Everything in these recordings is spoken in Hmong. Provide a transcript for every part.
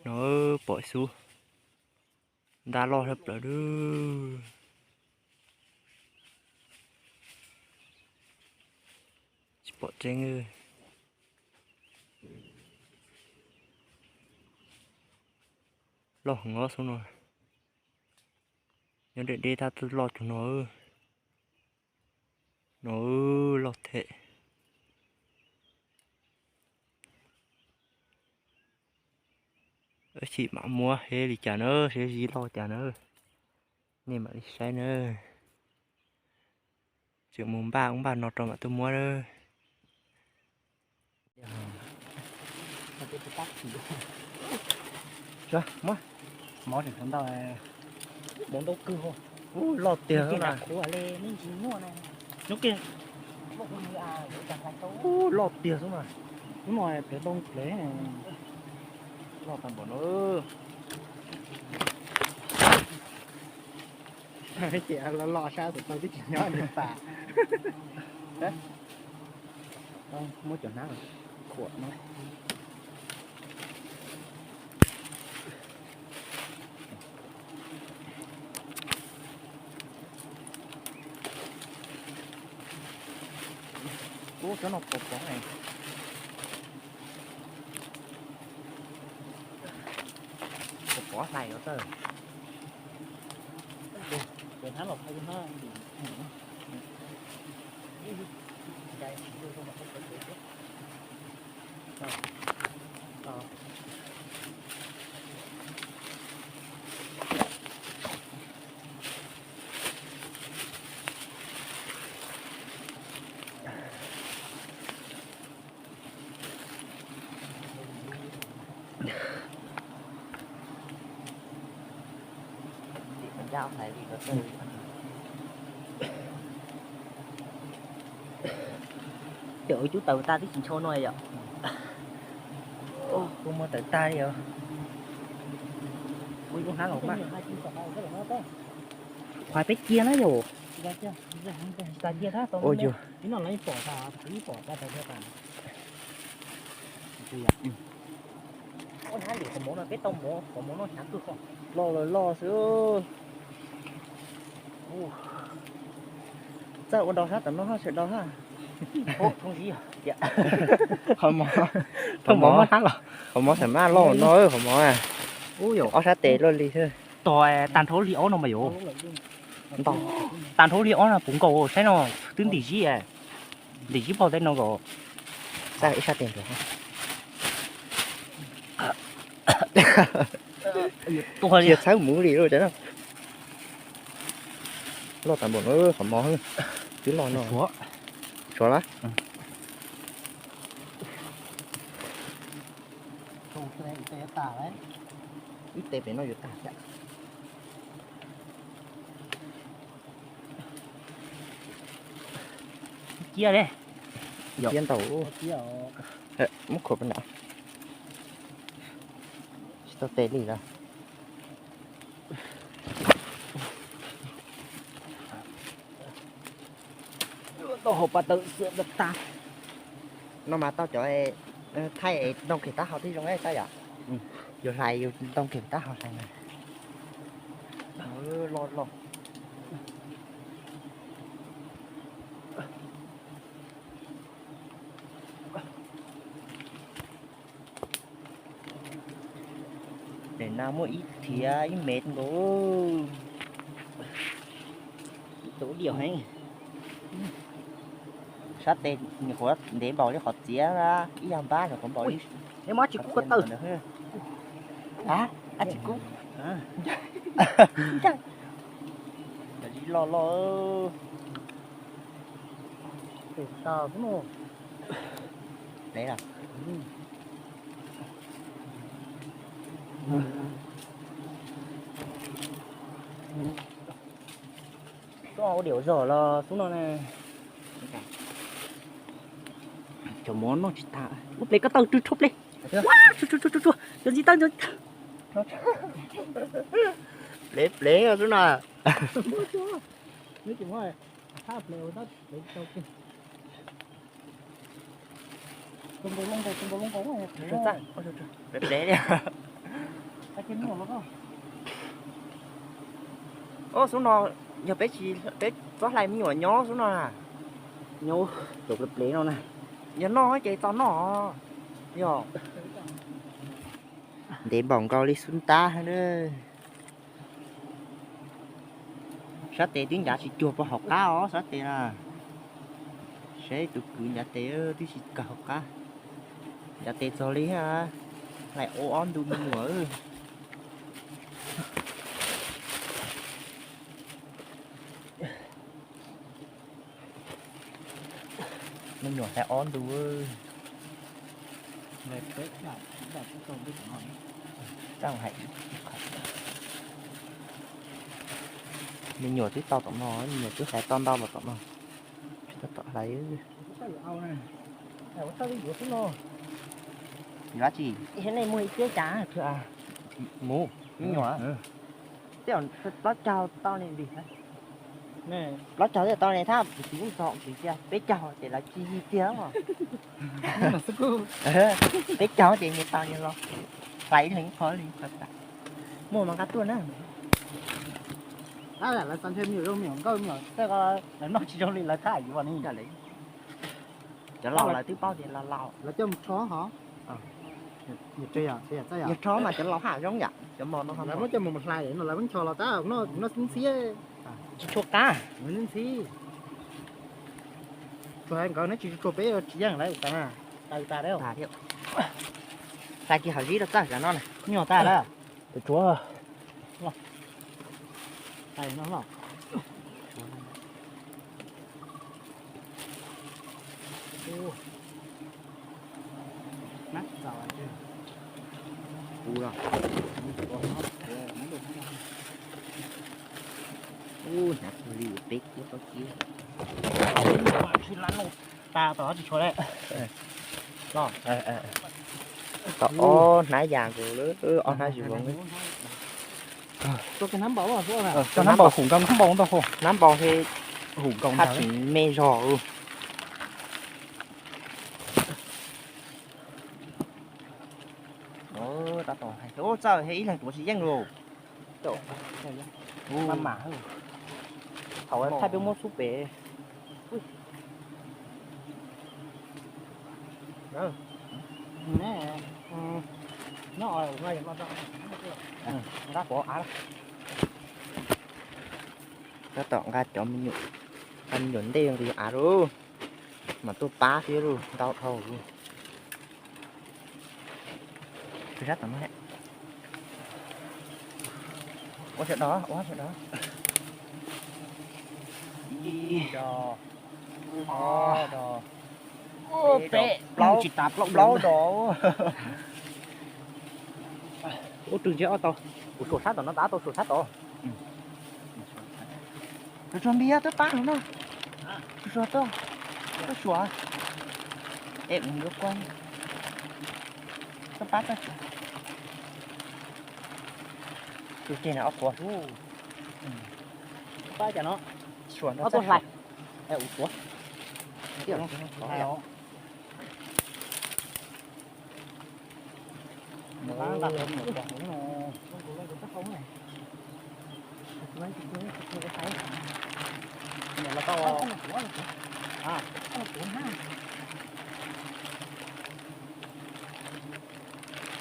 No pom xub ntab loj sab plaws. Tsis pom tseeb. Loj heev os xub no. Nyob deb deb tab twb loj cuag no. No loj thiab. Tab sis mam muab seb li cas na, seb zib loj cas na. Nej mam li saib na. Tseem mus npaj ub npaj no rau mam tuaj muab. Loj tiag xwb na. Loj tiag xwb na. Lub no plev ntoo plev. Loj tag npaum no. Ces los los sab xov tooj twb tsis nyob nws tas. Muab cov hnab khuam no. Ub, cov no pov pov, pov pov hlais os tawj. Cov cub taws tag twb tsis ntshau no yom. Kuv muab taws tag li os. Ub, hnab los mas. Qhuav peb cia na yom. Ua yog. Loj los loj xwb. Txawj ua dau sab tom no sawv dau ha. Qhov mov, qhov mov, qhov mov xam maj loj no, qhov mov. Ob sab tes luaj li xwb. Tag nrho li ob no mas yom. Tag nrho li ob no puv nkaus saib no, twb ntim zib, ntim zib pog tej no nkaus. Txawj ib sab tes nkaus. Cia txhawb mus li lawm. Loj tag npaum no qhov mov. Twb loj no. Suav lawm. Ib tes pem no yuav tag thiab. Cia li. Cia ntau. Muab khuam pab nram. Tsis tau tes li lawm. Tau hauv pas tawm xiam tag tag. No mas tau cov thaij ntoo kiag taub hau thiaj zoo tab yom. Yus hlais yus ntoo kiag taub hau hlais na. Loj loj. Nim no muaj ib thiav ib mev nkaus. Ib tug diam heev. Sab tes nyuam qhuav ntev npaum li qhov txiav, ib yam npab nyuam qhuav npaum li. Ab tsis kub ko taw. Ab tsis kub. Cov zib loj loj. Pem tas xwb no. Plev lawm. Koj ua diam zog los xub no na. Cov mov noj tsis tas. Ua plev ko taw, rub rhuav plev. Ua, rub rhuav, rub rhuav, cov ntsis tawb, cov ntsis tawb. Plev plev xwb na. Plev li. Ob, xub no yog peb tsis, peb txob hlais me nyuam nyob xub no na. Nyob cov plev plev no na. Yog noj ces txo noj. Yog ntev npaum nkaus li xub ntab na. Sab tes twb ncav tsis cuag pog hauv qab os, sab tes na. Saib tus kwv ncav tes twb tsis kawg hauv qab. Ncav tes txog li, hlais ob ntu me nyuam. Me nyuam hlais ob ntu. Me nyuam twb tau tom no, me nyuam twb hlais tau ntau los tom no. Tsis tau tom hlais. Yuav tsi? Nej muag ib tiab cas? Mus, me nyuam. Tej plaub caug tau li npis. Plaub caug thiaj tau li, thab tiv ntxov tiv cia peb caug ces lawv tsis yig tiag. Peb caug ces nyias tau nyias los, hlais ib leeg ib qho li qhov tas. Muaj mas nqa tuaj na. Lawv xav ntshe me nyuam zoo me nyuam nkauj me nyuam tej ko, lawv noj tsis zoo li lawv thab yuav ni. Cov laus lawv twb paub tias laus laus. Lawv coj mus rho hov. Yog rho mas cov laus haj zoo yam cov mos no, lawv muab coj mus hlais no lawv muab ncho los tab noj ntxhib. Tsis tshua qab. Ntxhib. Tsuas hais nkawd neb tsis tshua peb tsis yeej lawm tas na. Tas tas thiab. Hlais kiag hauv zib rau txaj tam no na. Nyuag tas lawm. Tshuav. Hlais no los. Ub, hnav kawg li peb kiab plaub kiab. Tas tom tsis tshua li. Tom ob hnab yas nkaus lawm, ob hnab zus voo. Hnab npaum hum nkaus hnab npaum ntau, hnab npaum he hum nkaus haj tseem me zog. Tab tom hais txawj he ib leeg tuav tsis yeej lauj. Maj mam, thaum thaj peb muab xub pem. Tab tom nqa cov me nyuam, nqa me nyuam ntej nqis av lauj, mas tuaj pab thiab lauj, ntau dhau lauj. Ua sawv daws, ua sawv daws. Ib dos, ob dos, peb, plaub, plaub dos. Ub, rwg ntshe ob tau. Kuv suam sab tom no tas, tau suam sab tod. Tsuag tsuag npis, twb pab no. Tsuag tsuag, twb suam. Es ua kuaj, twb pab txaj suam. Tus ceg na ob quav xwb. Pab cas no, suam no ob tug hlais. Es ua quav.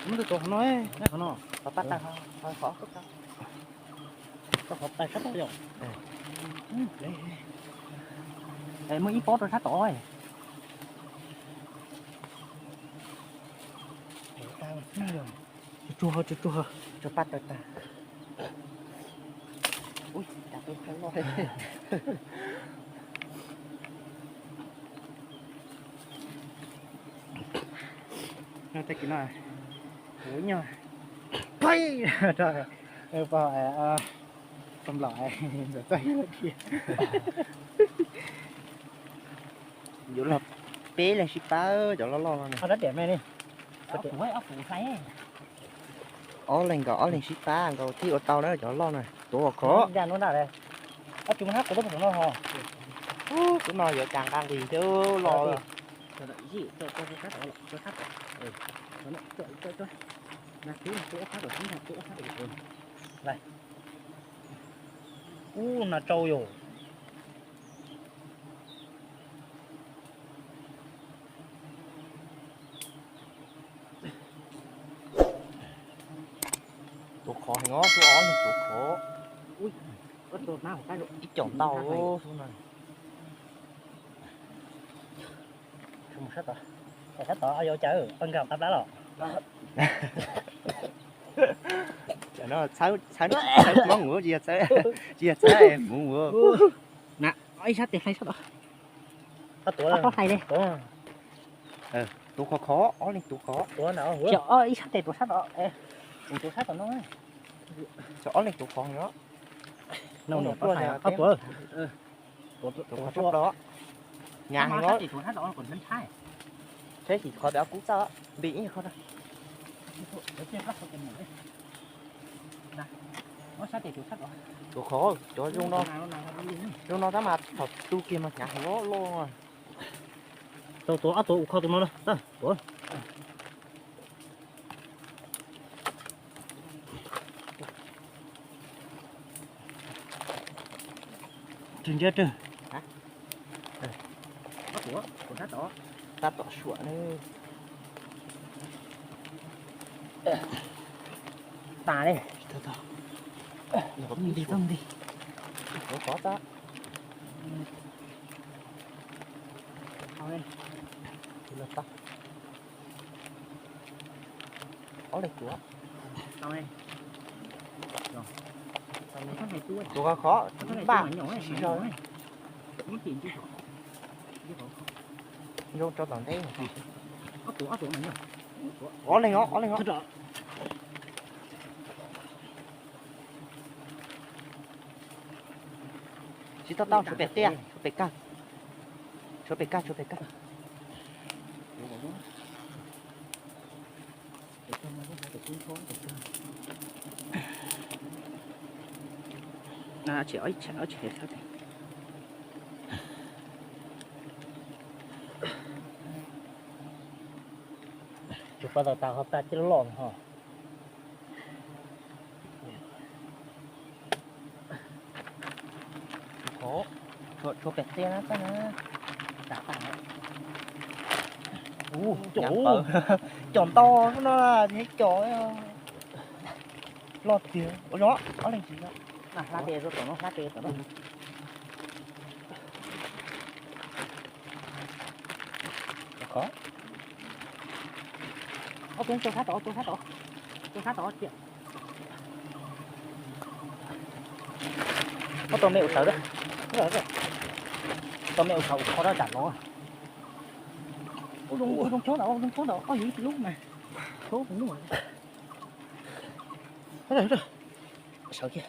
Muab tus tuav qhov no, qhov no, qhov pab tag, qhov, qhov, qhov pab sab tod yom. Muaj ib pob rau sab tod. Tsuag tsuag, tsuag tsuag, tsuag pab tawg tag. Ui, cas peb qhov loj. Tag kis no, kuv nyuag pais rau pog, pog Nplaum ntxawm txoj ib lub dhia. Yuav los peb leeg sib pab cov loj loj no. Ob leeg nkaus ob leeg sib pab nkaus thiaj ua tau na cov loj na, tuav ua khov. Ub, hnub no yuav cas nqa nqis thiab los. Ub, nas tsau yom. Tuav khov heev os, tuav ob leeg tuav khov. Ib co ntau xwb no. Sab tod, sab tod yuav cas, paj nkaus qab plab los. Txhawb, txhawb, txhawb mab mus, tsis yog txhawb, tsis yog txhawb mus ua. Na, ib sab tes hlais sab tod. Tuav khov khov, ob leeg tuav khov. Ib sab tes tuav sab tod, kuv tuav sab tod no. Ob leeg tuav khov no. Tuav, tuav, tuav, tuav. Nyab heev os. Saib xyov qhov tias kub txaj, npis ib qho. Tuav khov, cov zoo no, zoo no tab mas thaum tu kiag mas hnyav heev loj. Tau tuav ob tuav, ua kho tus no na, tuav. Rwg ntsia rwg. Tab tom suam ne. Tas li. Nti tau nti. Ob leeg tuav. Tuav khov khov, npaj sib zog. Zoo tso tom ntej. Ob leeg os, ob leeg os. Tsis tau tau, tshuav pem tiaj, tshuav pem kawg. Tshuav pem kawg, tshuav pem kawg. Tsuas pab tau tas ho tas cij loj ho. Tshuav pem tiaj na, tas na. Ub, cov ntau no ces cov loj tiag. Ua zoo, ob leeg tsis. Hla tes rau tom no, hla tes tom no. Ob tug tuav sab tod, tuav sab tod, tuav sab tod tiag. Ob tug me ua sawv, tau me ua sawv ua kho dab tsam los. Ua zoo, ua zoo chob ntawm, ua zoo chob ntawm, koj yuav ib lub mas. Chob tus lub. Sawv kiag.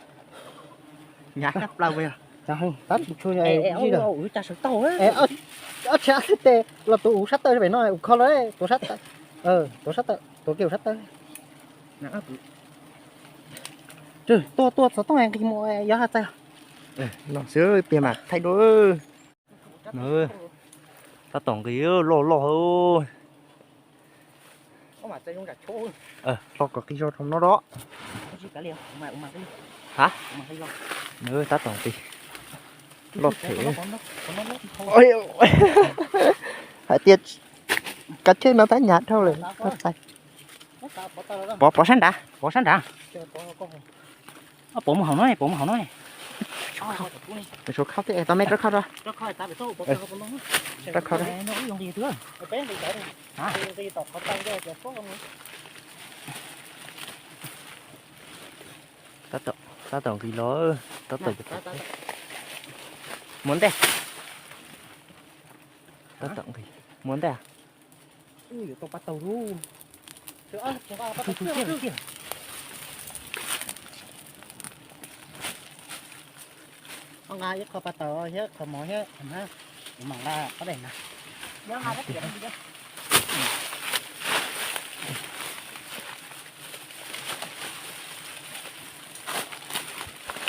Hnyav kab plaws yog. Tab sis tshua, ua cas sawv tau. Ob txhia xwb tes los tuav ua sab taw pem no ua kho los tuav sab taw. Tuav sab taw, tuav kiag ua sab taw. Tuaj, tuaj txog tooj nqis mus yuav txais. No xwb tiag mas thaij dua. Tab tom nqis loj loj. Hlob kom qis zog rau no da. Ha, tab tom nqis loj them. Hais tias kav chej no tab nyam dhau lawm. Pov, pov sab nrad, pov sab nrad. Pov mus hauv no, pov mus hauv no. Suav khau thiab, tau me rov khau rau. Rov khau. Tab tom nqis los, tab tom, muab ntej. Tab tom nqis, muab ntej. Koj nqa ib qho paj taws thiab qhov mov thiab, kuv mam nqa qab daim na.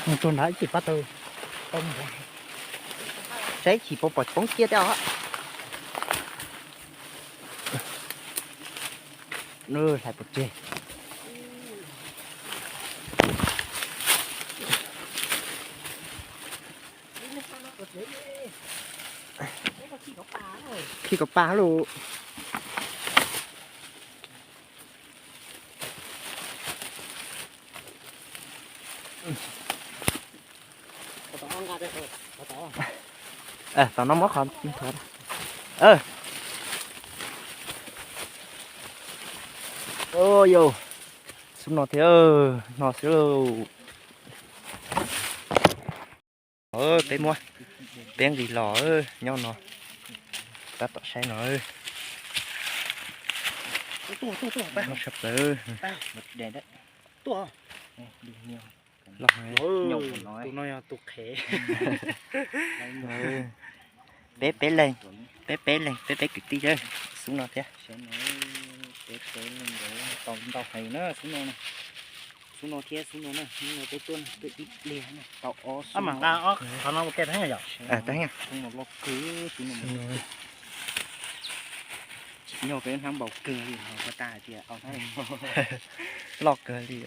Mus tsuag nrad ib chim paj taws. Saib chim puas pom poob kiag thiab os. Nws hlais pov tseg. Khi kom pa lawm. Tom no muab qhov. Yau, xub no thiab, no xwb lauj. Peb muab, peb nqis los nyob no, tab tom saib no. Sab plaws. Los, tus no yog tus qhev. Peb peb leeg, peb peb leeg, peb peb kwv tij, xub no thiab. Tau ntau heev na, xub no, xub no thiab xub no na, xub no peb tuaj tuaj ib pliag na, tau ob xub. Mas nqa ob qhov no ua ke yom. Loj kawg, xub no, tsis yog peb hnab npaum kawg li, ho tas hais tias loj kawg li.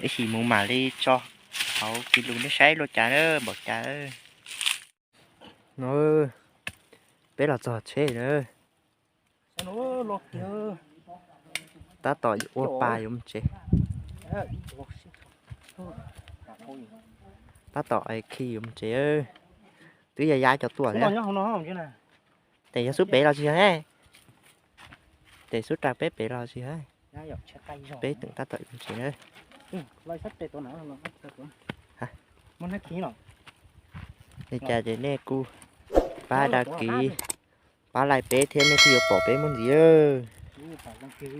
Ib sim mus mam li tso hauv kis lus nej saib luaj cas na, npaum cas. No, peb los txog tsheb lawm. Tab tom ua pa yuav mus tsev. Tab tom khi yuav mus tsev. Twb ya ya cov tuaj thiab. Tes yog xub pem los tsis yog, tes xub rau peb pem los tsis yog. Peb teem tab tom yuav mus tsev na. Li cas ces nej kuj pab đăng ký, pab like peb thiab nej thiaj yuav pom peb muaj ntxiv.